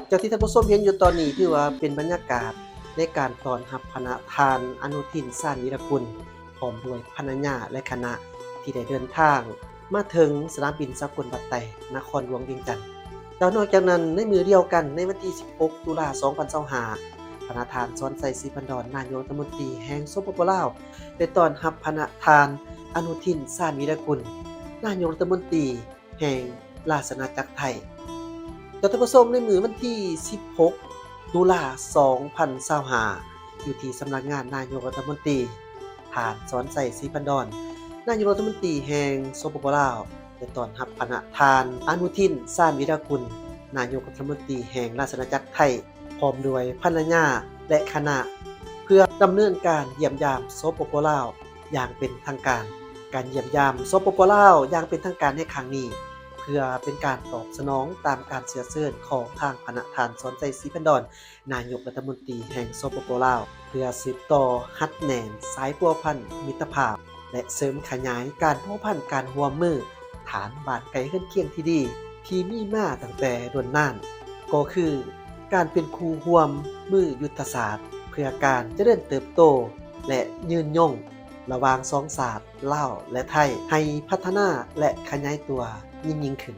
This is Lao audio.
ເຈົ້າ ທີ່ທ່ານຜູ້ຊົມເຫັນຢູ່ຕອນນີ້ ຖືວ່າເປັນບັນຍາກາດໃນການຕ້ອນຮັບພະນະທ່ານ ອະນຸທິນ ຊານວີລະກຸນ ພ້ອມດ້ວຍພັນລະຍາ ແລະ ຄະນະ ທີ່ໄດ້ເດີນທາງມາເຖິງສະໜາມບິນສາກົນບາດໄຕ ນະຄອນຫຼວງວຽງຈັນ. ແລ້ວນອກຈາກນັ້ນ ໃນມື້ດຽວກັນ ໃນວັນທີສິບຫົກ ຕຸລາ ສອງພັນຊາວຫ້າ ພະນະທ່ານ ສອນໄຊ ສີພັນດອນ ນາຍົກລັດຖະມົນຕີແຫ່ງ ສປປ ລາວ ໄດ້ຕ້ອນຮັບພະນະທ່ານ ອະນຸທິນ ຊານວີລະກຸນ ນາຍົກລັດຖະມົນຕີ ແຫ່ງລາຊະອານາຈັກໄທ. ເຈົ້າ ທ່ານຜູ້ຊົມ, ໃນມື້ວັນທີສິບຫົກ ຕຸລາ ສອງພັນຊາວຫ້າ ຢູ່ທີ່ສຳນັກງານນາຍົກລັດຖະມົນຕີ, ທ່ານ ສອນໄຊ ສີພັນດອນ ນາຍົກລັດຖະມົນຕີແຫ່ງ ສປປ ລາວ ໄດ້ຕ້ອນຮັບພະນະທ່ານ ອະນຸທິນ ຊານວີລະກຸນ ນາຍົກລັດຖະມົນຕີແຫ່ງລາຊະອານາຈັກໄທ ພ້ອມດ້ວຍພັນລະຍາ ແລະ ຄະນະ ເພື່ອດຳເນີນການຢ້ຽມຢາມ ສປປ ລາວ ຢ່າງເປັນທາງການ. ການຢ້ຽມຢາມ ສປປ ລາວ ຢ່າງເປັນທາງການໃນຄັ້ງນີ້ ເພື່ອເປັນການຕອບສະໜອງຕາມການເຊື້ອເຊີນຂອງທາງພະນະທ່ານ ສອນໄຊ ສີພັນດອນ ນາຍົກລັດຖະມົນຕີແຫ່ງ ສປປ ລາວ ເພື່ອສືບຕໍ່ຮັດແໜ້ນສາຍພົວພັນມິດຕະພາບ ແລະ ເສີມຂະຫຍາຍການພົວພັນການຮ່ວມມື ຖານບ້ານໃກ້ເຮືອນຄຽງທີ່ດີ ທີ່ມີມາຕັ້ງແຕ່ດົນນານ, ກໍຄືການເປັນຄູ່ຮ່ວມມືຍຸດທະສາດ ເພື່ອການຈະເລີນເຕີບໂຕ ແລະ ຍືນຍົງ ລະຫວ່າງສອງຊາດ ລາວ ແລະ ໄທ ໃຫ້ພັດທະນາ ແລະ ຂະຫຍາຍຕົວຍິ່ງໆຂຶ້ນ.